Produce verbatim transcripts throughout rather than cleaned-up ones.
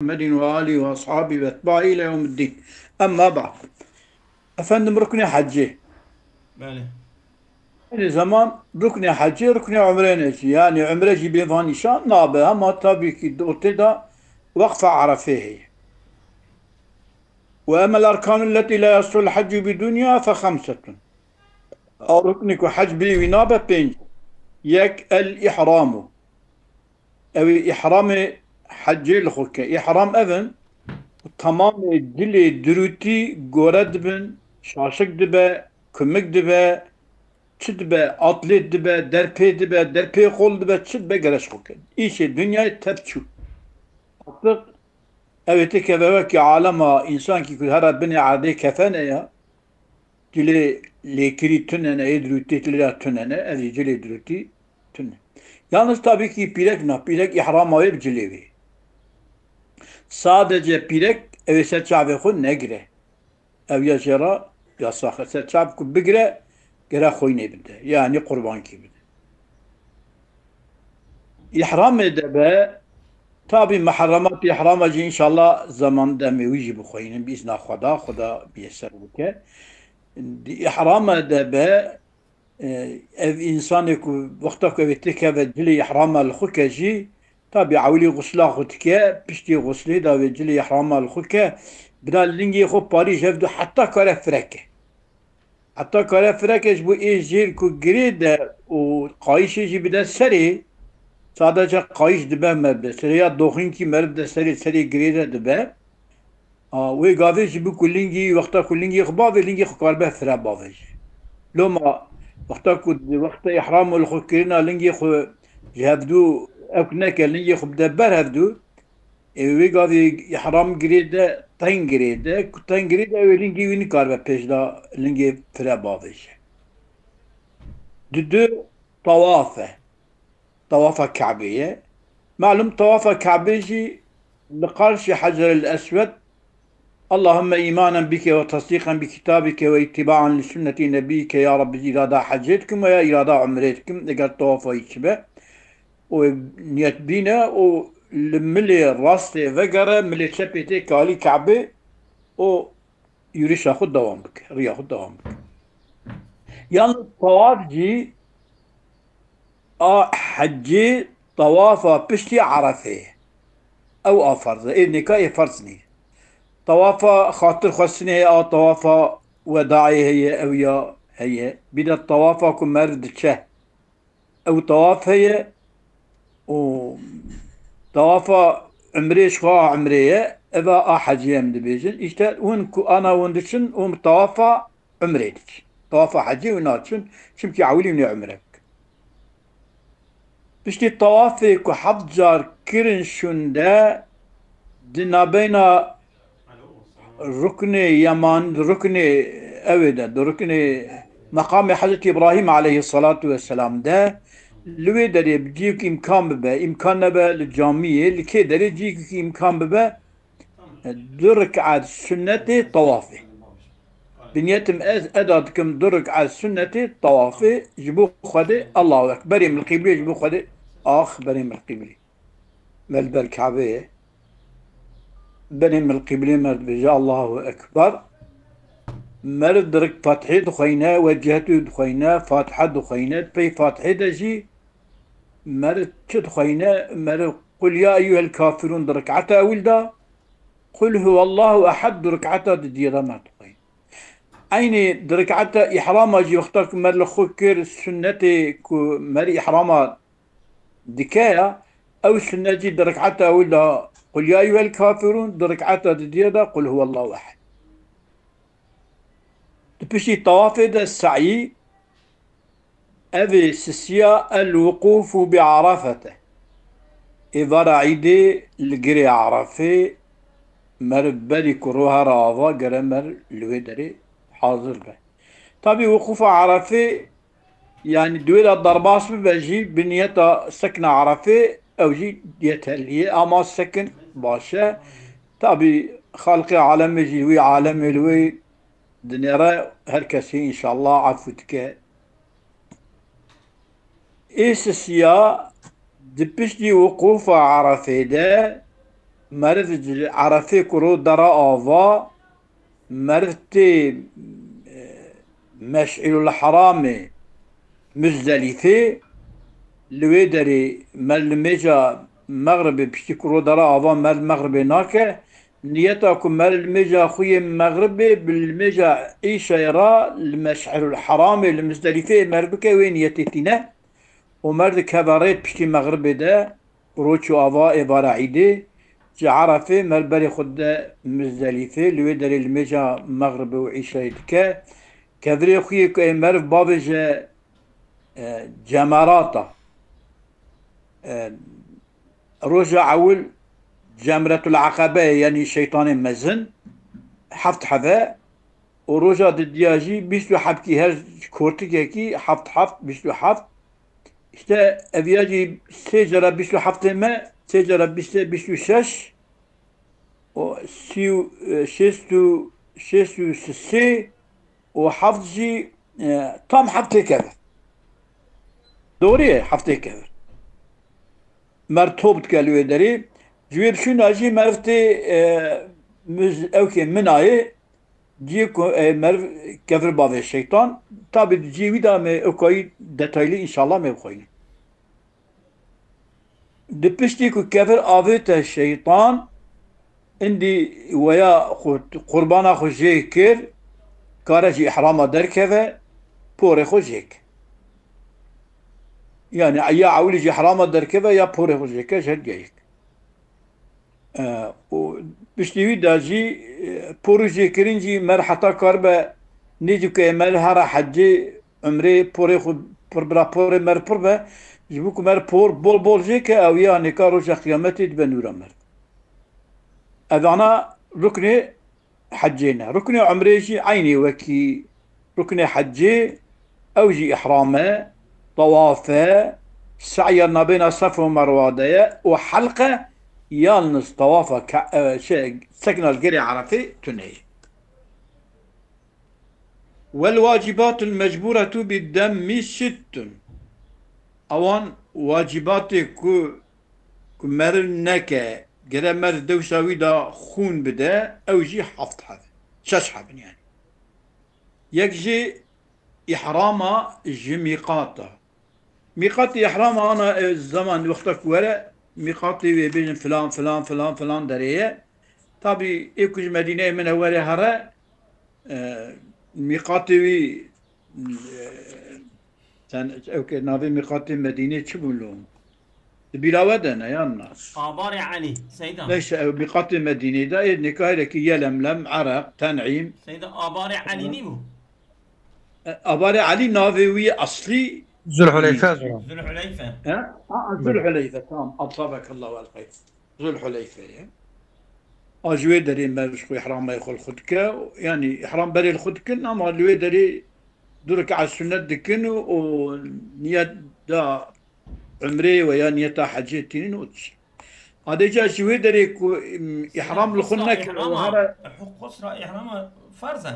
محمد وآله وأصحابه وأتباعه إلى يوم الدين. أما بعد. Efendim, ruknê hecê. Belê. Aynı zaman ruknê hecê ruknê umrê ne jî. Yani umre jî bê van nîşan nabe ama tabii ki di ortê de waqfa Arefê heye. Ve emel arkanu lletî la yasihul heccu bi dunya fe xemsetun. A ruknê ku hec bê wî nabe pênc. Yek el ihramu. Ew ê îhramê hecê li xwe ke. Îhram ev in, temamê cilê dirûtî gore dibin, şaşik dibe, kumik dibe, çi dibe, atlêt dibe, derpê dibe, derpê qol dibe, çi dibe gere ji xwe ke. Îşê dinyayê tev çû. Artık ew ê têkeve wekî alema însankî ku here binê erdê kefene ya. Cilê lêkirî tune ne, ê dirûtî cilê tune ne, ev jî cilê dirûtî tune. Yalnız tabii ki pîrek na, pîrek îhrama wê bi cilê wê. Sadece pîrek ew ê ser çavê xwe negire. Ev ya jê re yasax e. Ser çav ku bigire, gere xwînê bide. Yani qurbankî bide. Îhramê de be, tabi muharremat îhrama jî înşallah zaman demê wî jî bixwînin, bi îzna Xweda, Xweda miyeser bike. Di îhrama de be, e, ev însanê ku wexta ku ev ê têkeve cilê îhrama li xwe ke jî, tabi ewilî xusla xwe dike, piştî xuslê de wê cilê îhrama li xwe ke, bida lingê xwe parî ji hev du heta kare fireke. Heta kare fireke ji bo ê jêr ku girê de û qayîşê jî bide serê, sadece qayîş dibe meriv de. Serê ya doxînkî meriv de serê, serê girê de dibe. A, wê gavê ji bo ku lingî, wexta ku lingê xwe bavê, lingê xwe karibe fire bavêje. Loma wexta ku di wexta îhram û li xwe kirina lingê xwe ji hevdû ewk neke, lingê xwe bide ber hevdû, ê wê gavê îhram girê de, teng girê de, ku teng girê de ew ê lingê wî nikaribe pêş de lingê fire bavêje. Di du tawaf e. Tawafa Ka'bê ye. Malum tawafa Ka'bê jî li qarşî Heceril Eswed, Allahümme imanen bike ve tasdiqen bi kitabike ve ittibaen li sünneti nebiyike, ya Rabbi, îrada hecê dikim ve ya îrada umrê dikim, eger tawafa wî çi be. Û niyet bîne û li milê rastê vegere, milê çepê tê kalî Ka'bê û yûrişa xwe dewam bike, riya xwe dewam bike. Yalnız tawaf jî a hecê tawafa piştî Arefê ye. Ew a ferz e. Ê nêka ê ferz nî. Tawafa xatir xwestinê heye, a tawafa wedaê heye, ew ya heye. Bir de tawafa ku meriv diçe. Ew tawaf heye û tawafa umrê ji xwe a umrê ye. Eva a hecê em dibêjin. Îşte hûn ku ana hûn diçin, hûn tawafa umrê diçin. Tawafa hecê hûn naçin. Çimkî ewilî hûn ê umre bikin. Piştî tawafê ku heft car kirin şûnde di nabeyna ruknê yeman, ruknê ew ê de, di ruknê meqamê Hezretî Îbrahîm aleyhisselatu vesselam de, li wê derê bi cihek îmkan bibe, îmkan nebe li camiyê, li kê derê cihek îmkan bibe, du rik'et sünnetê tawafê. Bi niyetim ez eda dikim du rik'et sünnetê tawafê ji bo Xwedê, Allahu Ekber, berê min qîblê ji bo Xwedê, ax berê min qîblê. Me li ber Kabê ye. Berê min qîblê me dibêje Allahu Ekber. Meriv dirik Fatihê dixweyne, Wecehtu dixweyne, Fatiha dixweyne. Pey Fatihê de jî meriv çi dixweyne? Meriv Qul ya eyyuhel kafirûn di rik'eta ewil de, Qul huwallahu ehed di rik'eta didiyê de meriv dixweyne. Eynî di rik'eta îhrama jî wexta ku meriv li xwe kir, sunnetê ku meriv îhrama dike ya, ew sunnet jî di rik'eta ewil de Qul ya eyyuhel kafirûn, di rik'eta didiyê de Qul huwallahu ehed. Di piştî tawafê de se'yî, ev ê sisiya el wuqufu bi Arafete. Êvara îdê li girê Arafê meriv berî ku rû here ava gere meriv li wê derê hazir be. Tabî wuqufa Arafê, yani di wê de derbas bibe jî bi niyeta sekna Arafê ew jî yeterlî ye. Ama sekin baş e. Tabî xelqê alemê jî wî alemê li wê dinêre, her kesî înşallah efû dike. Ê sisiya di piştî wuqufa Arafê de Meriv ji Erefê ku ro dera ava, meriv tê, e, Meş'îrul Heramê Muzdalîfê, li wê derê mer li mêja Mexribê, piştî ku ro dera ava mer li Mexribê nake, niyeta ku mer li mêja xwe yê Mexribê bi li mêja Îşayê re li Meş'îrul Heramê li Muzdalîfê mer bike, wê niyetê tîne û mer dikeve rê piştî Mexribê de, Roç û ava êvara Îdê, ji Erefê mer berê xwe de Mizdelîfê, li wê derê li mêja Mexribê û Îşayê dike. Kevirê xwe yê ku ê meriv bavêje, e, cemerata. E, roja ewil Cemretul Eqebe ye, yanî şeytanê mezin, heft heve, û roja didiya jî bîst û heft kî her kortikekî heft heft, bîst û heft. Îşte eviya jî sê cara bîst û heftê me, sê cara bîstê, bîst û şeş û sî û, e, şêst û, şêst û sê û heft jî, e, tam heftê kevir. Doğru ye, heftê kevir. Mer top dike li wê derê. Ji wê şûna jî meriv tê, e, miz-, ewkê Minayê, ciyê ku, e, meriv kevir bavê şeytan. Tabî di ciyê wî de me ewkayî detaylı înşallah me bixweynin. Di piştî ku kevir avête şeytan, îndî weya xwe, qurbana xwe jê kir, kare ji îhrama derkeve, porê xwe jê ke. Yani ya ewilî ji îhrama derkeve ya porê xwe jê ke, ji her duyê yek. E, û piştî wî de jî, e, porû jêkirin jî mer heta karibe nêzîkê mer here hecê, umrê porê xwe pir bira, porê mer pir be, ji bo ku mer por bol bol jê ke, ew ya nêka roja qiyametê dibe nûra mer. Evana ruknê hecê ne. Ruknê umrê jî eynî wekî ruknê hecê, ew jî îhram e, tawaf e, se'ya nabêna Sef û Merwa de ye û helq e, yalniz tawafa ke-, e, şey, sekna li gerê Erefê tune ye. Wel wacibatul mecburetu bi demmi sittun. Ewan wacibatê ku, ku meriv neke, gere meriv dewsa wî de xûn bide, ew jî heft heb in. Şeş heb in yani. Yek jî îhrama ji mîqata. Mîqatê îhrama ana, e, zaman wexta ku were, mîqatê wê bêjin filan, filan, filan, filan derê ye. Tabî ê ku ji Medîneyê Minewwerê here, e, mîqatê wî, e, sen, ew ke navê mîqatê Medînê çi bû lo? Di bîra we de ne yan nas? Abarê Elî, Seyda. Neyse, ew mîqatê Medînê de ê nikahirekî Yelemlem, Eraq, Ten'îm. Seyda, Abarê Elî nî bû? E, Abarê Elî navê wî eslî Zulhuleyfe zor. Zulhuleyfe. He? Ha, Zulhuleyfe, tamam. Asabekallahu el hayr. Zulhuleyfe ye. A ji wê derê meriv ji xwe îhramê xwe li xwe dike. Yani îhram berê li xwe dikin ama li wê derê du rekat sünnet dikin û, û niyet da umrê ve ya niyeta hecê tînin û diçin. Adêca ji wê derê ku, im, îhram li xwe Xusra neke û îhrama, here huk-, xusra îhrama ferz e.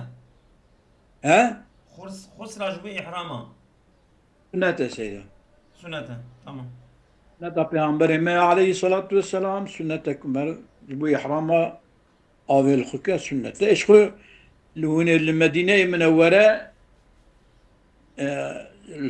He? Xus-, xusra ji wê îhrama. Sünnet e seyda. Sünnet e, tamam. Sünneta Peygamberê me aleyhissalatu vesselam, sünnet e ku mer ji bo îhrama avê li xwe ke sünnet e. Eşxwe li hûnê li Medîneyê Minewwere, e,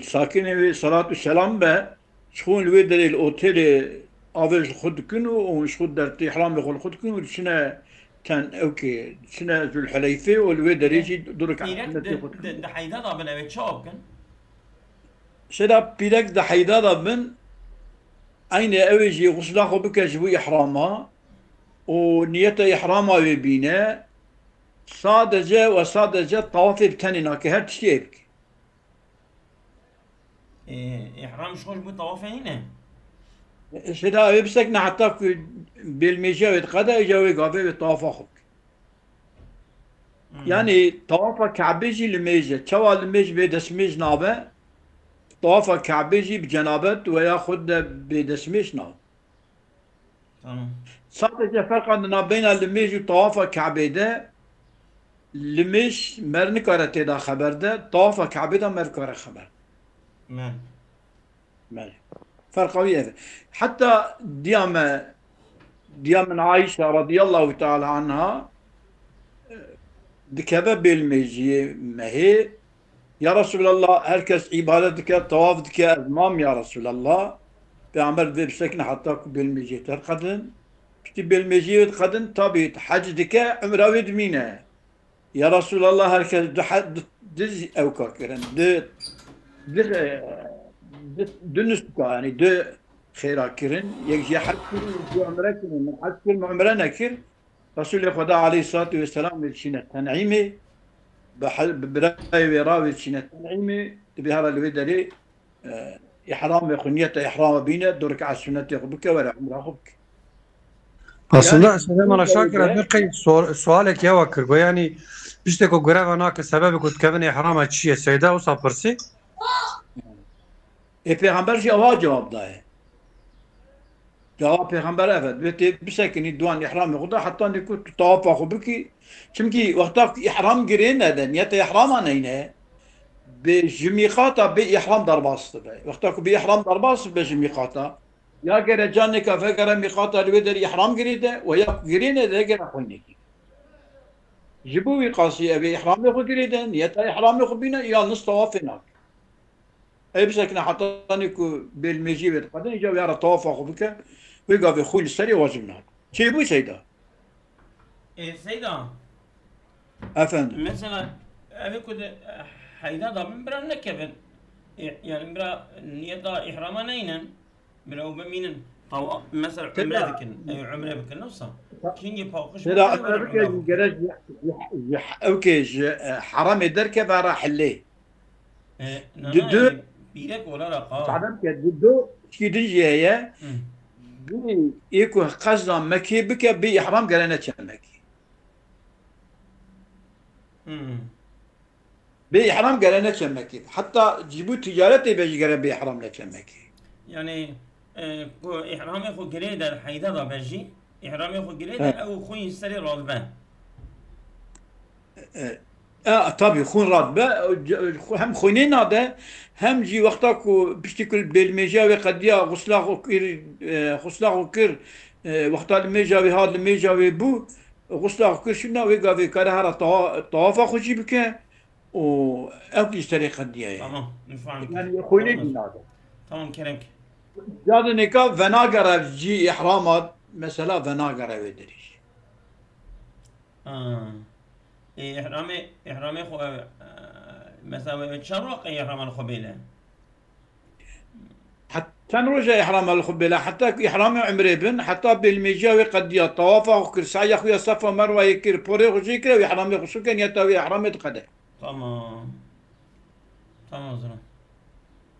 sakinê wê selat û selam be, ji xwe li wê derê li otelê avê ji xwe dikin û, û ji xwe dertê îhramê xwe li xwe dikin û diçine ten ewkê, diçine Zulhuleyfê û li wê derê jî du rekat Pîrek sünnetê di, xwe dikin. Di, di heyda da bin ew ê çawa bikin? Seyda pîrek di heyda da bin, eynê ew ê jî xusla xwe bike ji bo îhrama û niyeta îhrama wê bîne, sadece ve sadece tawafê bi tenê nake, her tiştî ê bike. Ê, îhram ji xwe ji bo tawafê nîne? Seyda wê bisekine heta ku bêlmêjiya wê diqede, îca wê gavê wê tawafa xwe bike. Hmm. Yani tawafa Kabe jî li mêj e. Çawa li mêj bê destmêj nabe? Tawafa Kabe jî bi cenabet veya xwe de bê destmêj nabe. Tamam. Sadece ferqa di navbeyna limêj û tawafa Kabê de, limêj mer nikare tê de xeber de, tawafa Kabê de mer dikare xeber. Me. Belê. Ferqa wî ev e. Heta diya me diya min Ayşe radiyallahu teala anha, e, dikeve bêlmêjiyê mehê. Ya Resulallah, her kes îbadet dike, tawaf dike, ez mam ya Resulallah. Pêxember divê bisekine heta ku bêlmêjiyê te diqedin. Piştî bêlmêjiyê wê diqedin, tabî hec dike, umra wê dimîne. Ya Resulallah, her kes du he-, du, du ewka kirin. Du, du, e, du, du nusuka, yani du xêra kirin. Yek jî hec kirin, yek jî umre kirin. Min hec kir, min umre nekir. Resulê Xweda aleyhissalatu vesselam wê diçîne Ten'îmê. Bi he-, bi birayê wê ra wê diçîne Ten'îmê. Dibê hera li wê derê e, îhramê xwe, niyeta îhrama bîne, du rik'a sunetê xwe bike, were umra xwe bike. Aslında Yani, Seyda Mala Şakir, ez bir qey sual-, sualek ya wa kir. Go yani, piştê ku greva nake, sebebê ku dikevin îhrama çi ye? Seyda wisa pirsî? Ê, Pêxember jî ewa cewab daye. Cewab Pêxember ev e. Divê tê bisekinî duan îhramê xwe de heta nî ku tu tawafa xwe bikî. Çimkî wexta ku îhram girê nede, niyeta îhrama neyne, bi ji mîqata bê îhram derbas dibe. Wexta ku bê îhram derbas dibe ji mîqata, ya gere canêka vegere mîqata li wê derê îhram girê de, we ya ku girê nede gere xwînekî. Ji bo wî qasî ev ê îhramê xwe girê de, niyeta îhramê xwe bîne, ya nis tawafê nake. Ê bisekine hetanî ku bêlmêjiyê wê diqedin, îca wê re tawafa xwe bike, wê gavê xwîn li serê wacib nake. Çêbû Seyda? Ê, Seyda. Efendim. Mesela, ev ê ku di, e, heyda da bin bira nekevin. Ê, yani bira niyeta îhrama neynin. Bira û bimînin. Tawa-, mesela Seyda. Umre dikin. Ê, umre bikin, wisa. Kingê paqij Seyda, umre umre bike, umre jî gerek ji, ji, ji, ew ke ji, e, heramê derkeve ra hillê. E, na, Di na, du yani, bîrek ola ra qa. Sadem ke di du tişkî din jî heye. Hı. Bî ê ku qesda Mekê bike, bê îhram gere neçe Mekê. Hı. Bê îhram gere neçe Mekê. Heta ji bo ticaretê be jî gere bê îhram neçe Mekê. Yani, e, ku îhramê xwe girê de heyda da be jî, îhramê xwe girê de He. ew xwîn serê radibe. E, e, tabî xwîn radibe, e, hem xwînê nade, hem jî wexta ku piştî ku bêlmêjiya wê qediya, xusla xwe kir, e, xusla xwe kir, e, wexta li mêja wê hat, li mêja wê bû, xusla xwe kir şûna wê gavê kare hera tawa-, tawafa xwe jî bike û ew jî serê qediya ye. Tamam, nifam kir. Yani xwînê Tamam. jî nade. Tamam, kerem kir. Cadinêka venagere jî îhrama, mesela venagere wê derê jî. Ha. Ê, îhramê, îhramê xwe, e, mesela, we çend roja îhrama li xwe bêle? Het-, çend roja îhrama li xwe bêle? Heta ku îhramê umrê bin, heta bêlmêjiya wê qediya, tawafa xwe kir, sa'ya xwe ya Safa Merwayê kir, porê xwe jê kir, ew îhramê xwe şûke, niyeta wê îhramê diqede. Tamam. Tamam, ziran.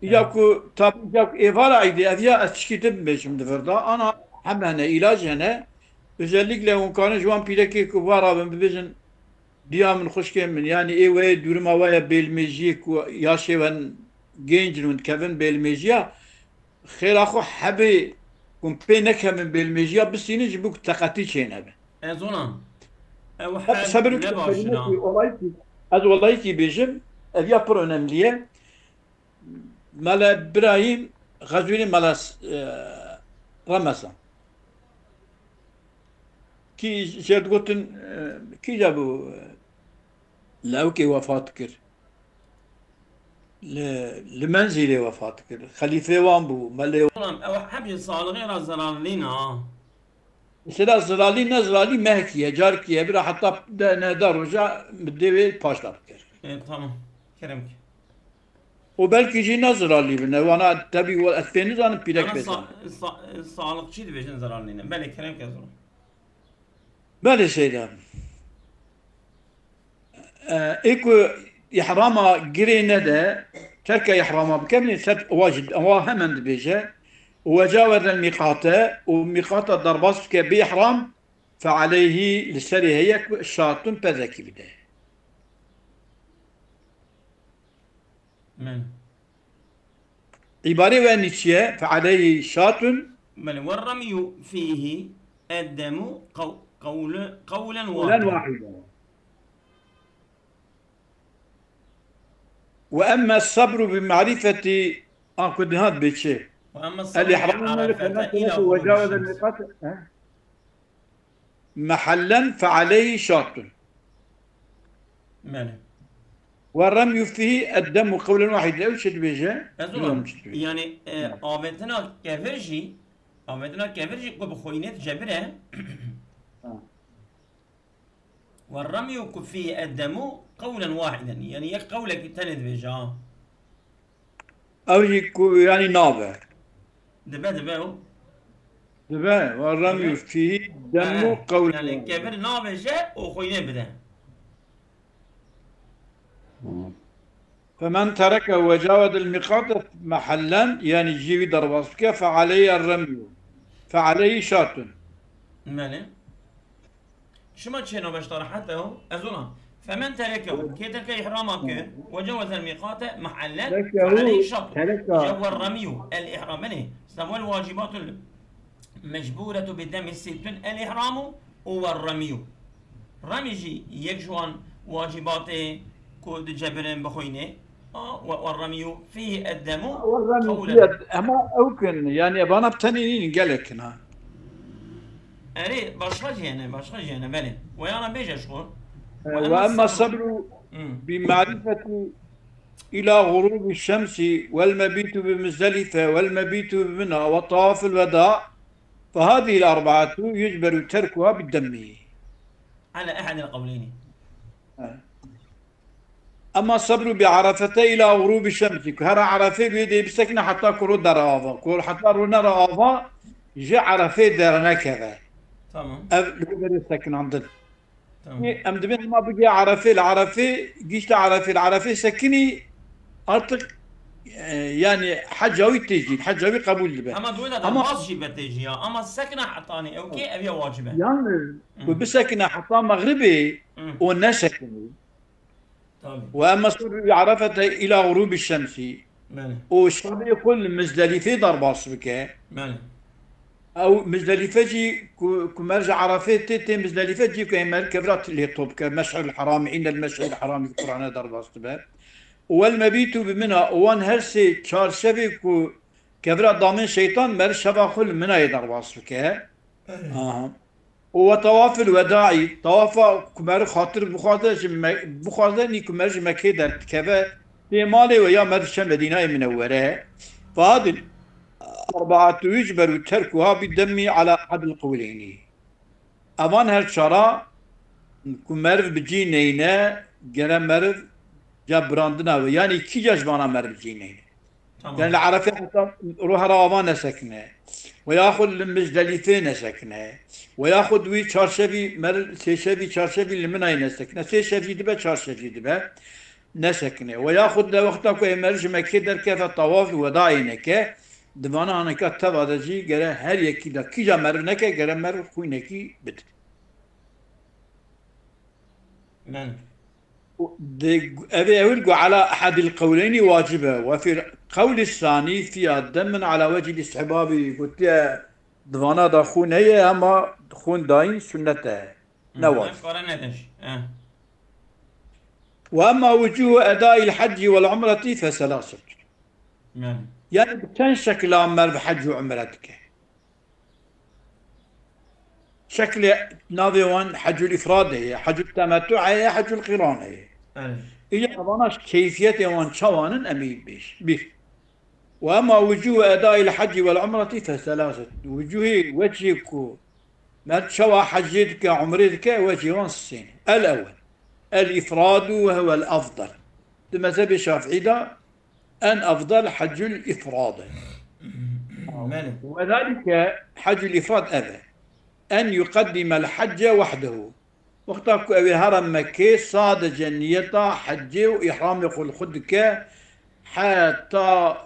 Ya Evet. Ku, tabî ya ku êvara îdê, ev ya ez tişkî din bibêjim di vir de, ana hem hene, îlac hene. Özellikle hûn karin ji wan pîrekê ku va rabin bibêjin, diya min, xwişkên min, yanî ê wê duruma we ye bêlmêjiyê ku yaşê wen genc in hûn dikevin bêlmêjiya, xêra xwe hebê hûn pê nekevin bêlmêjiya bistînin ji bo ku teqetî çênebe. Ez ona. Ew Hep her sebir ne baş e. Olayîkî, ez olayîkî bêjim, ev ya pir önemli ye. Mele Birahîm Xezûrî Mele, e, Remezan. Kî jê digotin, e, kîja bû, e, li ewkê wefat kir. Li, li Menzîlê wefat kir. Xelîfê wan bû, Melê Tamam, ew heb ji salixê re zerarlî ne ha. Mesela ziralî, ne ziralî mehkî ye, carkî ye, bira heta de, ne da roja mi dê wê paşta bikir. E, tamam. Kerem ki. O belkî jî ne ziralî bine, wana tebî we ez pê nizanim, pîrek Ana pê sa-, zanim. Sa-, sağlıkçı dibêjin ziralî ne. Belê, kerem ki, ez Belê Seyda. E, ê ku îhrama girê nede, terke îhrama bike, binê ser wa jî, wa hemen dibêje, û wecawezel mîqate, û mîqata derbas bike bi îhram, fe aleyhî, li serê heye ku şatun, pezekî bide. Men. Îbarê we nî çi ye? Fe aleyhî şatun. Belê, ve remyu fîhî eddemu qew-, qewle-, qewlen Qewlen wahide. wahide. Ve emme sabru bi marifeti, an ku dihat bê çi? Ve emme El sabru bi ihramu arafete mele ila wecaveze ghurubi şems. Miqat, he? محلا فعليه شاة. Belê. والرمي فيه الدم قولا واحدا. Ew çi dibêje? Ez Bilmem olam. çi dibêje. Yani e, avêtina kevir jî, avêtina kevir jî ku bi xwînê dicebire. Ha. والرمي فيه الدم قولا واحدا. Yani yek qewlekî tenê dibêje ha. Ew jî ku yani nabe. Dibe dibe o. Dibe. والرمي فيه الدم قولا Yani واحدا. Kevir nabêje û xwînê bide. فمن تركه وجاوز الميقات محلا, yani jî wî derbas bike, فعليه الرمي. فعليه شاة. Belê. Şima çêna beşta rehet e o? Ez ona. فمن تركه. Kê terke ihrama kir. وجاوز الميقات محلا. تركه. فعليه شاة. تركه. جا والرمي. الإحرام. Belê. Sewel vacibatul mecburetu bi demi sittun. الإحرام والرمي. Remî jî yek ji wan wacibatê ku dicebirin bi xwînê. A, والرمي فيه الدم قولا. Ama ew kin, yani bana bi tenê nîn, gelek kin ha. Erê, başka jî hene, başka jî hene, belê. Weyana bêje ji xwe. وأما الصبر Hmm. بمعرفة إلى غروب الشمس والمبيت بمزدلفة والمبيت بمنى وطواف الوداع فهذه الأربعة يجبر تركها بالدم. على أحد القولين. أما الصبر بعرفة إلى غروب الشمس, ku hera Erefê wê dê bisekine heta ku rû dera ava. Ku heta rû nera ava, ji Erefê dernekeve. Tamam. Ev li wê derê sekinandin. Tamam. Em dibên ma bigê Erefê, li Erefê, gişte Erefê, li Erefê sekinî artık, e, yani heca wî tê jî, heca wî qebûl dibe. Ama duwê de Ama- bas jî be tê jî ya. Ama sekina hetanî ew kê ev ya wacibe. Yalnız ku bisekine heta mexribê, Hmm. o nesekinî. Tabii. وأما الصبر بعرفة إلى غروب الشمس. Belê. O şevê xwe li Mizdelîfê derbas bike. Belê. Ew Mizdelîfe jî ku, ku mer ji Erefê tê, tê Mizdelîfe jî ku ê mer kevra lê top ke, Meş'il Heram, îndel Meş'il Heram, Qur'ane derbas dibe. Û wel mebîtu bi Mina, û wan her sê çar şevê ku kevra damên şeytan, mer şeva xwe li Minayê derbas bike. Aha. Û we tawafil wedaî, tawafa ku mer xatir bixwaze, ji Me-, bixwaze nî ku mer ji Mekkê derdikeve, tê malê we ya mer diçe Medînayê Minewwere. Fahadil erbaatu yecberu terkuha bi demmi ala ehadil qewleynî. Evan her çara ku meriv bi cî neyne, gere meriv ca birandina we. Yanî kîca ji vana meriv bi cî neyne. Tamam. Yani li Erefê heta ruha re ava nesekine. Ve yaxud li Mizdelîfê nesekine. Ve yaxud wî çarşevî, mer-, sêşevî, çarşevî li Minayê nesekine. Sêşevî dibe, çarşevî dibe. Nesekine. Ve yaxud li wexta ku ê mer ji Mekkê derkeve tawaf û wedayê neke, di vana haneka teva de jî gere her yekî de kîja meriv neke, gere meriv xwînekî bide. Belê. Di, evê ewil got, ala ehadil qewleynî wacibe. Ve fî qewlî sanî fiya demin ala wecî istihbabî. Gotiye, di vana da xûn heye, ama xûn dayîn sunnet e. Ne wacib. Kare nedeş. Eh. Ve emma wucuhu edayil hecci vel umreti fe selaset. Yani. Yani bi çend şekila merv hec û umre dike. Şeklê navê wan hecul îfrad heye, hecul temettu heye, hecul qîran heye. Yani. Îca evana keyfiyetê wan çawan in em ê bêj. Bir. Ve emma wucuhu edayil hecci vel umreti fe selaset. Wucuhê wecihê ku mer çawa hecê dike, umrê dike, wecihê wan sê ne. El ewel. El îfradu ve huvel afdal. Di mezhebê Şafîî de en afdal hecul îfrad e. Belê. Ve zalike hecul îfrad ev e. En yuqeddimel hecce wehdehu. Wexta ku ew ê here Mekkê sadece niyeta hecê û îhramê xwe li xwe dike, heta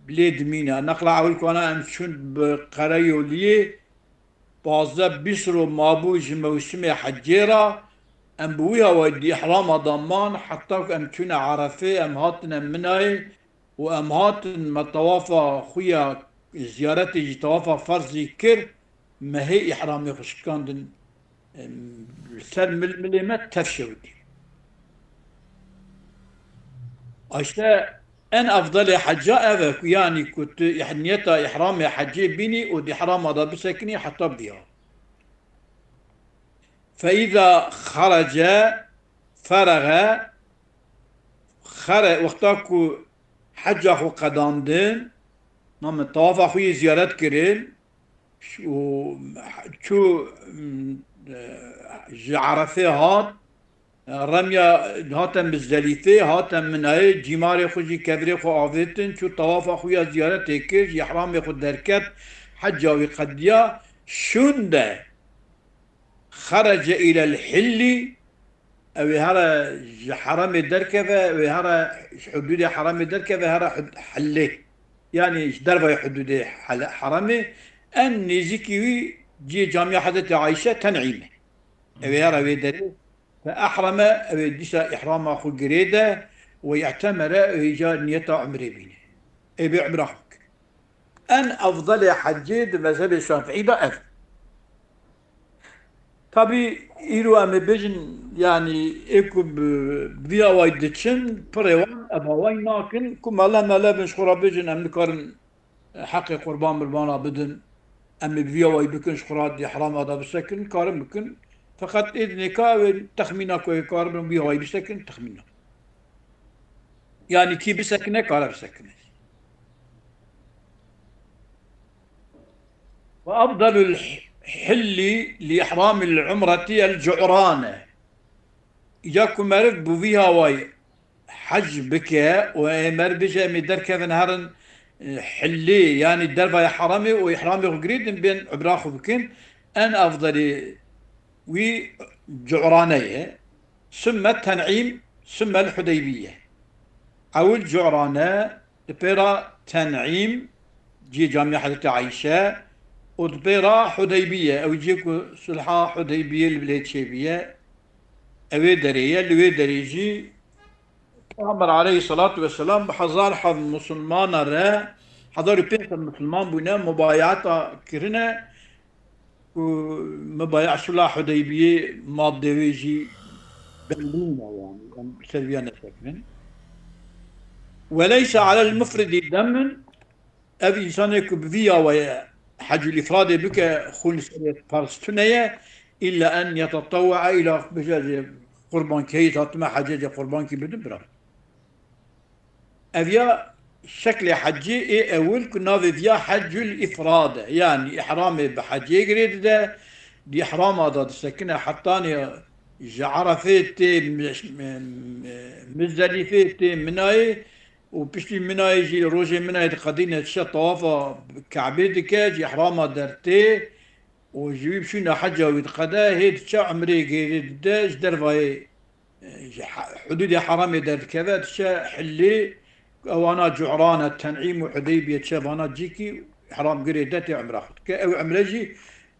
lê dimîne. Neqla ewil ku ana em çûn bi qereyoliyê, pazdeh bîst ro mabû ji mewsimê hecê re, em bi wî hawayî di îhrama de man, heta ku em çûne Erefê, em hatine Minayê û em hatin me tawafa xwe ya ziyaretê jî, tawafa ferzî kir, me hê îhramê xwe şikandin, em, li ser mil-, milê me tev şewitî. Îşte en efdelê heca ev e ku, yanî ku tu îh-, niyeta îhramê hecê bînî û di îhrama de bisekinî heta biya. فإذا خرج فرغ، xere-, wexta ku heca xwe qedandin, name tawafa xwe yê ziyaret kirin, û çû, m, e, ji Erefê hat, remya hate Mizdelîfê, hate Minayê, cîmarê xwe jî kevirê xwe avêtin, çû tawafa xwe ya ziyaretê kir, ji ihramê xwe derket, heca wî qediya, şûnde xerece îlel hillî, ew ê here ji heremê derkeve, ew ê here ji hudûdê heremê derkeve, here hud-, hillê. Yanî ji dervayê hudûdê hele-, heremê, en nêzîkî wî cihê camiya Hezretî Ayşe Ten'îm e. Ew ê here wê derê. Fe ehreme, ew ê dîsa îhrama xwe girê de, we î'temere, ew ê ca niyeta umrê bîne. Ê bê umra xwe bike. En efdelê hecê di mezhebê Şafîî de ev. Tabî îro em ê bêjin, yanî ê ku bi, bi vî awayî diçin, pirê wan ev awayî nakin, ku mele mele bin ji xwe re bêjin, em nikarin heqê qurban mirbana bidin, em ê bi vî awayî bikin, ji xwe re di ihrama de bisekin, karin bikin. Feqet ê dinêka ew ê texmîna ku ê karibin bi vî awayî bisekin, texmîna. Yanî kî bisekine, kare bisekine. Ve afdalul hilli li ihramil umreti el cu'rane. Îca ku meriv bi vî hawayî hec bike û ê meriv bêje, em ê derkevin herin, e, hillê, yanî dervaya heramê û ihramê xwe girêdin, bên umra xwe bikin, en afdalê wî cu'rane ye. Sümme Ten'îm, sümmel Hudeybiye. Ewil Cu'rane, di pê re Ten'îm, cihê camiya Hezretî Ayşe, û di pê re Hudeybiye, ew cihê ku sulha Hudeybiyê li bilê çêbiye, ew ê derê ye, li wê derê jî Peyxember aleyhisselatu vesselam bi hezar hev musulmana re, hezar û pênc sed musulman bûne, mubayata kirine, ku mibaya sula Hudeybiyê maddê wê jî bellî ne, yanî em ser viya nesekinin. Ve leyse alel mufridî demin, ev însanê ku bi vî awayê hecul îfradê bike, xûn li serê ferz tune ye, îlla en yetetewwea, îlla bêje jê qurbankî heyî hatime hecê jê qurbankî bidim bira. Ev ya şeklê hecê ê ewil ku navê viya hecul îfrad e. Yanî îhramê bi hecê girê dide, di îhrama de disekine hetanê ji Erefê tê, mi-, mi-, Mizdelîfê tê, Minayê û piştî Minayê jî, rojê Minayê diqedîne, diçe tawafa Kebê dike, ji îhrama dertê û ji wî bi şûna heca wî diqede, hê diçe umrê girê dide, ji dervayê ji he-, hudûdê heramê derdikeve, diçe Hillê, ewana Cu'rane, Ten'îm û Hudeybiye, diçe vana cîkî ihram girê de tê umra xwe dike. Ew umre jî,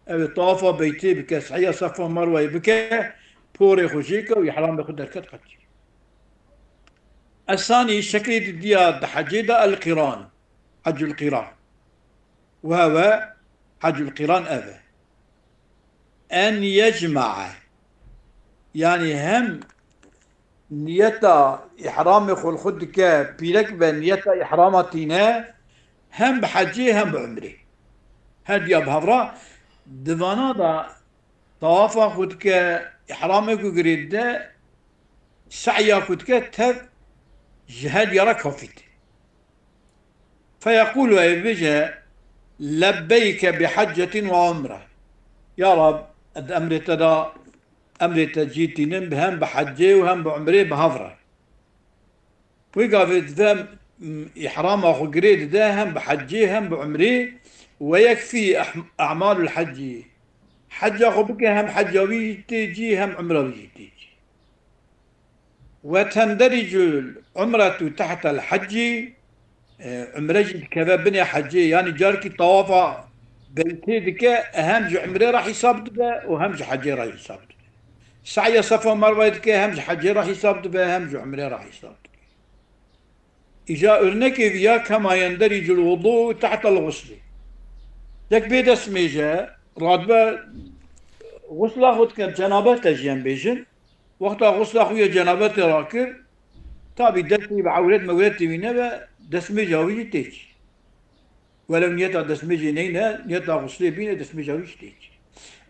ew ê tawafa beytê bike, sehya Safa Merweyê bike, porê xwe jê ke û ihramê xwe derket qetî. Esanî şeklê didiya di hecê de el-Qîran, Hecul Qîran. Û hewe Hecul Qîran ev e. En yecmae. Yanî hem niyeta îhramê xwe li xwe dike, pîrek be niyeta îhrama tîne, hem bi hecê hem bi umrê. Her diya bi hev re di vana de tawafa xwe dike, îhramê ku girê dide, se'ya ku dike tev ji her diya re kafî tê. Feyeqûlu, ê bêje, lebbeyke bi heccetin ve umre. Ya Rab, ez emrê te da, emrê te cî tînim, bi hem bi hecê û hem bi umrê bi hev re. Wê gavê divê, m, îhrama xwe girê dide, hem bi hecê hem bi umrê, ve yekfî ehm-, e'malul heccî. Heca xwe bike, hem heca wî jî tê cî, hem umra wî jî tê cî. Ve tendericul umretu tehtel heccî, e, umre jî dikeve binê hecê, yanî carkî tawafa beytê dike, e, hem ji umrê re hîsab dibe û hem ji hecê re hîsab dibe. Sa'ya Safa Merweyê dike, hem ji hecê re hîsab dibe, hem ji umrê re hîsab dibe. Îja örnekê viya kema yendericul wudu tehtel guslî. Yek bê destmêj e, radibe gusla xwe dike, cenabet e jî em bêjin. Wexta xusla xwe yê cenabetê rakir, tabî destê bi ewret mewretê wî nebe, destmêja wî jî tê çî. Welew niyeta destmêjê neyne, niyeta xuslê bîne, destmêja wî jî tê çî.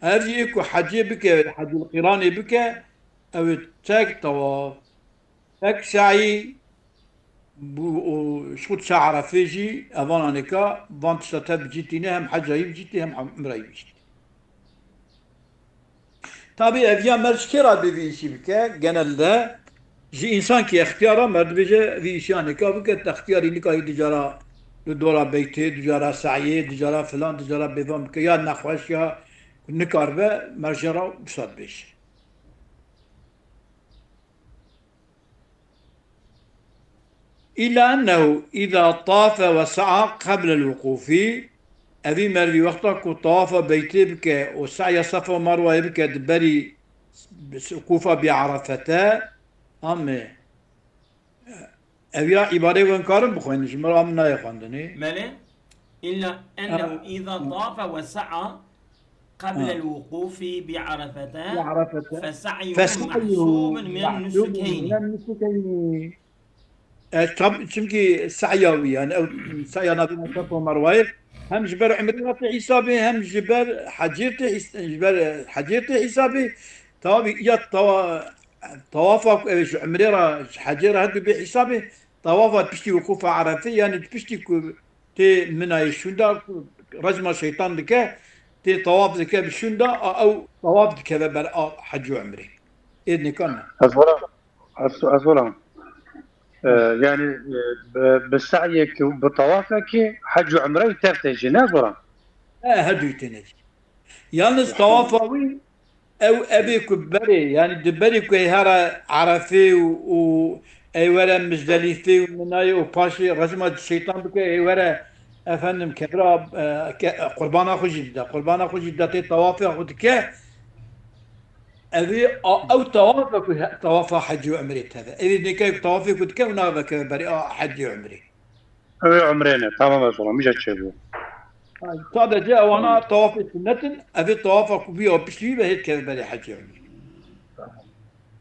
Her jî ê ku hecê bike, hecul qîranê bike, ew ê tek tewaf, tek se'yî û ji xwe diçe Erefê jî, evan anêka van tişta tev bi cî tîne, hem heca yî bi cî tî, hem umra yî bi cî tî. Tabî ev ya merv ji kê re dê vî îşî bike? Genelde ji însankî extiyar e, merv dibêje vî îşî anêka bike, te extiyarî nika yî dicara li dora beytê, dicara se'yê, dicara filan, dicara bêvan bike, ya nexweş ya nikaribe, merv jê re wisa dibêje. إلا أنه إذا طاف وسعى قبل الوقوف، evî mervî wexta ku tawafa beytê bike û se'ya Sefa û Merwayê bike di berî wikûfa bi Erefete, amê. Ev ya îbarê wen karin bixwînin, ji min re min nayê xwendinê. Belê. إلا أنه إذا طاف وسعى قبل الوقوف بعرفة فسعيه محسوب من النسكين. E, tab-, çimkî se'ya wî, yani ew se'ya navîna Sefa û Merwayê hem ji ber umrê re tê hesabê, hem ji ber hecê tê his-, ji ber, e, hecê tê hesabê. Tabî ya tawa-, tawafa ku ew ji umrê re, ji hecê re her du bê hesabê, tawafa piştî wikûfa Erefê, yani piştî ku tê Minayê şûnda, ku rejma şeytan dike, tê tawaf dike bi şûnda, a ew tawaf dikeve ber a hec û umrê. Ê nika ne. Ez wela, ez, ez wela. E, yani, e, bi, bi se'yek, bi tawafekî hec û umre wî tev tê jî, ne ez wela? E, her du têne jî. Yalnız tawafa wî ew evê ku berê, yani di berî ku ê here Erefê û, û ê were Mizdelîfê û Minayê û paşê rejma şeytan bike, ê were efendim kevra, e, ke-, qurbana xwe jî dide. Qurbana xwe jî dide tê tawafê xwe dike. Evê a-, ew tawafa ku he-, tawafa hecî û umrê teve. Evê nêkeyek tawafê ku dike û navekeve berê a hecî û umrê. Ew ê umrê ne. Tamam, ez olam. Îca çêbû. Sadece ewana tawafê sünnet in. Evê tawafa ku bîya piştî wî ve hêt keve berê hecî û umrê.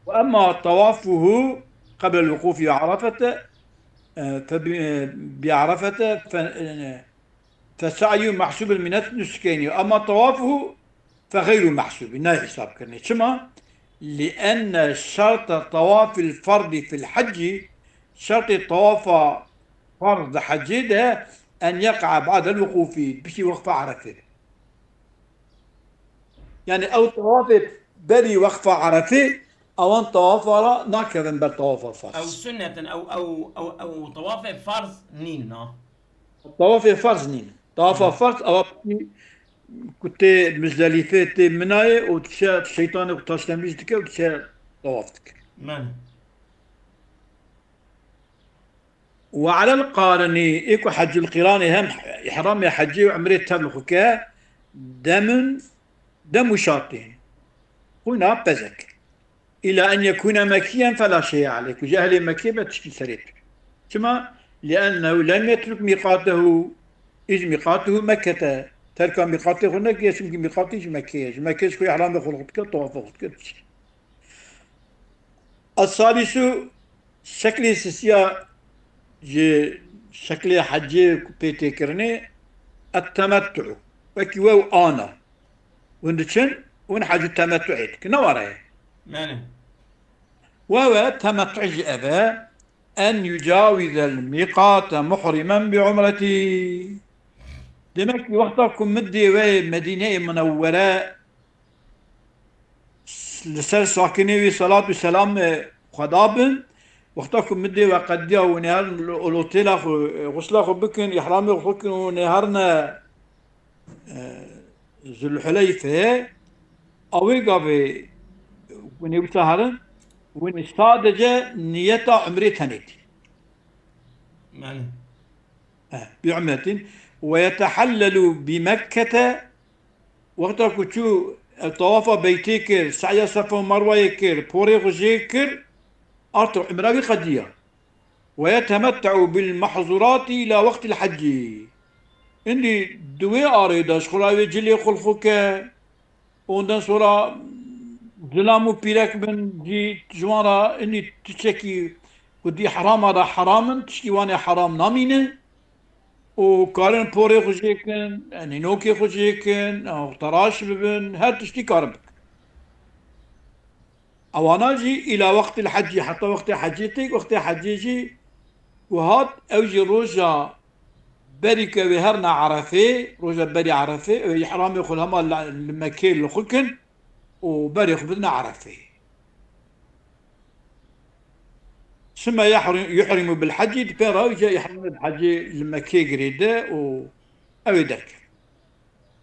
Ve emma tawafuhu qebel wukufi Arafete, e, fe bi, e, bi Arafete fe, e, fesa'yu mahsubun minet nuskeyni. Ama tawafuhu fe gayru mahsubi. Nayê hesab kirinê. Çima? Lienne şerte tawafil fardi fil hecci, şertê tawafa farz di hecê de, en yeqa ba'del wukufi, piştî weqfa Erefê. Yani ew tawafê berî weqfa Erefê, ewan tawafa ra nakevin ber tawafa farz. Ew sünnet in, ew, ew, ew, ew tawafê farz nîn, na? Tawafê farz nîn. Tawafa Hı. farz, ewa piştî ku tê Mizdelîfê, tê Minayê û diçe şeytanê xwe taşlemîz dike û diçe tawaf dike. Belê. Ve alel qarinî, ê ku hecil qîranê hem îhramê hecê û umrê tev li xwe ke, demin, dem û şatê. Xwîna pezek. Îla en yekûne mekîyen fela şeye aleyh. Ku ji ehlê Mekkê be tiştî serê tu. Çima? Liennehu lem yetruk mîqatehu, îz mîqatuhu Mekkete. Terka mîqatê xwe nekiriye, çimkî mîqatî ji Mekkê ye. Ji Mekkê ji xwe îhramê xwe dike, tawafê xwe dike, diçe. Es-salisu, şeklê sisiya ji şeklê hecê ku pê tê kirinê, et-temettu. Wekî we û ana. Hûn diçin, hûn hecî temettuê dikin. Ne were ye? Belê. We we temettu jî ev e, en yucawizel mîqate muhrimen bi umretî. Demek ki wexta ku min dê we Medîneyê Munewwere li ser sakinê wî selat û selam, e, xwe dabin. Wexta ku min dê we qediya hûn ê herin li, li otêla xwe, e, xusla xwe bikin, îhramê xwe bikin û hûn ê herine, e, Zulhuleyfeyê, a wê gavê hûn ê wisa herin, hûn ê sadece niyeta umrê tenê dî. Belê. E, bi umretin. Ve yetehellelu bi Mekkete, wexta ku çû, e, tawafa beytê kir, se'ya Sefa û Merwayê kir, porê xwe jê kir, arto umra wî qediya. Ve yetemette'u bil mahzurati ila waqtil hecci. Îndî di wê arê de ji xwe re wê cilê xwe li xwe ke, ondan sonra zilam û pîrek bin, cî ji wan re îndî tiştekî ku di îhrama de heram in, tiştî wan ê heram namîne. û karin porê xwe jê kin, nînokê xwe jê kin, ew teraş bibin, her tiştî karin bikin. Ewana jî îla wextil hecî, heta wextê hecê tê, wextê hecê jî ku hat, ew jî roja berî ku ew ê herna Erefê, roja berî Erefê, ew ê îhramê xwe hema li, li Mekê li xwe kin û berê xwe bidine Erefê. Sümme yehri-, yuhrimu bil hecî, di pê re îca îhramê bi hecê li Mekê girêde û ew ê derkeve.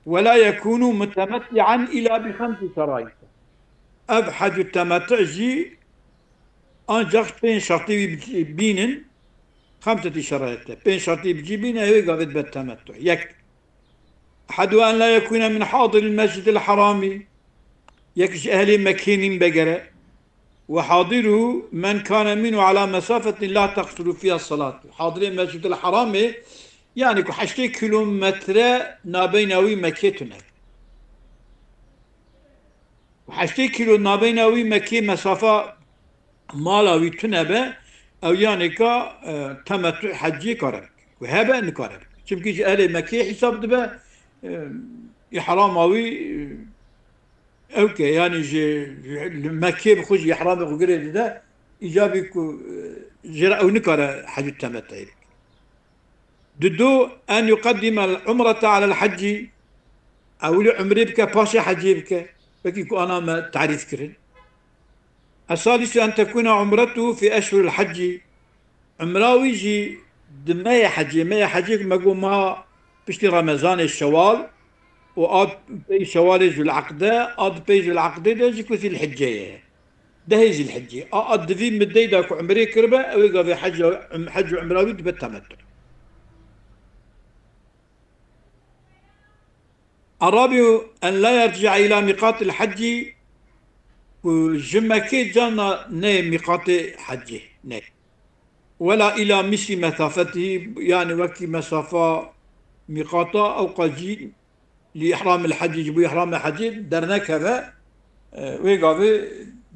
Ve la yekûnû mutemetti'an îla bi xemsi şerayît. Ev hecû temettu jî ancak pênc şertî wî bi cî bînin, xemsetî şerayît e. Pênc şertî bi cî bîne, ew ê gavê dibe temettu. Yek, ehadu en la yekûne min hadiril mescidil haramî. Yek ji ehlê Mekê nîn be gere. Ve hadiru men kane minhu ala mesafetin la teqsuru fiha salatu. Hadirê Mescid-il Haramê, yani ku heştê kilometre nabeyna wî Mekê tune. Ku heştê kilo nabeyna wî Mekê mesafa mala wî tune be, ew yanê ka, e, temettu hecî kare bike. Ku hebe nikare bike. Çimkî ji ehlê Mekê hesab dibe, e, îhrama wî, e, Ew ke, yanî ji, ji li Mekkê bi xwe jî îhramê xwe girê dide, îcabî ku, e, jê re ew nikare hecû temettuî bike. Didu, en yuqeddime el umrete alel hecî, ewilî umrê bike, paşê hecê bike. Wekî ku ana me tarîf kirin. Esalisu en tekûne umretuhu fî eşhuril hecî. Umra wî jî di meyê hecê, meyê hecê ku me got meha piştî Remezanê Şewal û a pey Şewalê Zûl'eqde, a di pey Zûl'eqdê de jî ku Zîlhicce ye. Dehê Zîlhicce. A, a di vî middeyê de ku umrê kiribe, ew ê gavê hec, hec û umra wî dibe temettu. Arabiyu en la yerci'a ila miqatil hecci, ku ji Mekkê carna neyê mîqatê hecê, neyê. Wela ila misli mesafetihî, yani wekî mesafa mîqata ew qas jî li îhramil hecî, ji bo îhramê hecê dernekeve, e, wê gavê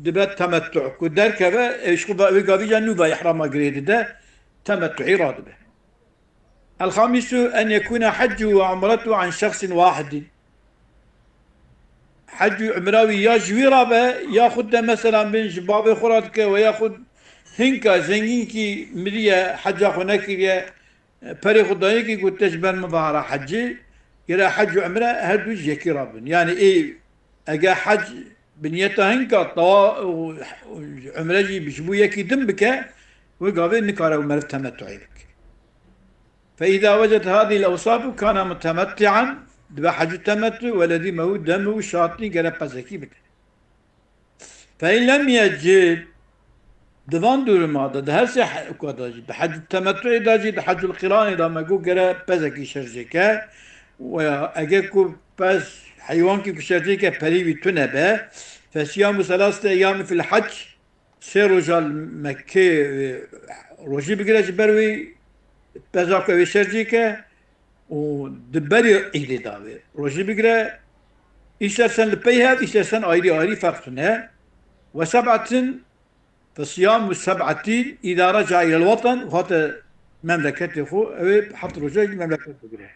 dibe temettu. Ku derkeve, e, ji xwe ve wê gavî ya nû ve îhrama girê dide, temettuî radibe. El-xamisu en yekûne heccuhu ve umretuhu an şexsin wahidin. Hec û umra wî ya ji wî re be, ya xwe de mesela bin ji bavê xwe re dike we ya xwe hinka zengînkî miriye, heca xwe nekiriye, perê xwe dayikî got te ji ber min ve here hecî, gere hec û umre her du ji yekî re bin. Yani ê ege hec bi niyeta hinka tawa û, û umre jî ji bo yekî din bike, wê gavê nikare û meriv temettuî bike. Fe îza weced hadîl ewsâfu kâne mutemetti'an, dibe hecî temettu, we lezîmehu demu şatî gere pezekî bike. Fe in lem yecid, di van duruma de, di her sê he-, ka de jî, di hecî temettuî de jî, di hecûl qîranê de me got gere pezekî şerjê ke, we ya ege ku pez heywankî ku şerjê ke perî wî tune be, fe siyamu selasete eyyamin fil hec, sê roja li Mekkê, e, rojî bigire ji ber wî peza ku ew ê şerjê ke û di berî îdê de wê rojî bigire. Îstersen li pey hev, îstersen ayrî ayrî ferq tune. Ve seb'atin, fe siyamu seb'atin îza reca ilel weten, û hate memleketê xwe, ew ê heft roja li memleket bigire.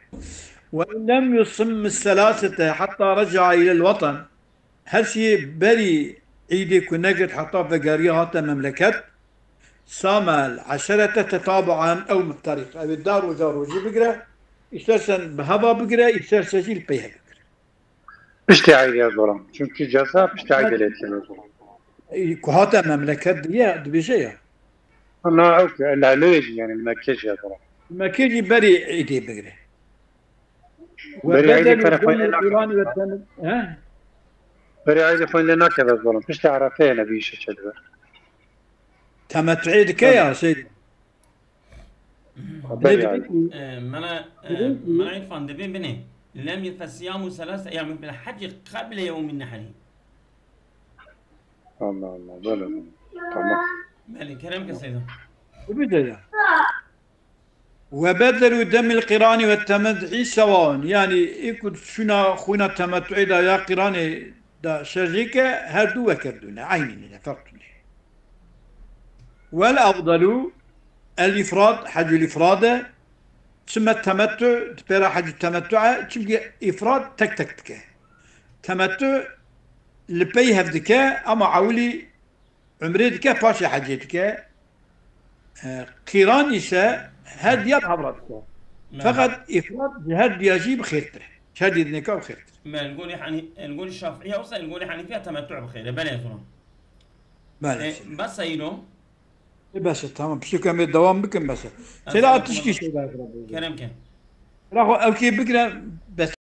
Ve in lem yusim selasete hetta reca ilel weten, Her siyê berî îdê ku negirt heta vegeriya hate memleket, samel eşerete tetabuan ew mufterîq. Ew ê da roja rojî bigire, îstersen bi heva bigire, îstersen jî li pey hev bigire. Piştî eydê ez zoram. Çünkü ceza piştî eydê lê tîne zoram. Ê, ku hate memleket diye, dibêje ya. Na, ew ku, li Helêyê jî, yani, li Mekkê jî ez zoram. Mekkê jî berî îdê bigire. Berî eydê kere xwe lê nakin. He? Berî eydê xwe lê nakeve zolim. Piştî Erefeyê ne bi îşe çedibe. Temettuî dike ya, şey. Berî eydê. E, mena, e, mena Îrfan, dibê binê. Lem yefesiyamu selase eyyamin fil hecci qeble yewmin nehri. Allah Allah, böyle mi? Tamam. Belê, kerem ke Seyda. Bu bir de ya. Ve bedelu demil qirani ve temettu'i sewaun. Yani, ê ku şûna xwîna temettu'ê de ya qîranê de şerjê ke, her du wekerdû ne, eynî ne, ferq tune. Vel afdalu el ifrad, hecul ifrad e. Çime temettû, di pêra hecî temettû e, çimkî îfrad tek tek dike. Temettû li pey hev dike, ama ewilî umrê dike, paşê hecê dike. E, qîran îse her diya bi hev re dike. Feqet îfrad ji her diya jî bi xêrtir e. Ji her dî dinêka bi xêrtir. Me li gorî Hanî-, li gorî Şafiî ya wisa li gorî Hanîfiya temettû bi xêr e. Belê, Turan. Belê. E, bes e îro. E, bes e, tamam. Piştî ku em ê dewam bikin, bes e. Seyda, tişkî Seyda. Kerem ke. Ra xwe ew kê bigire, bes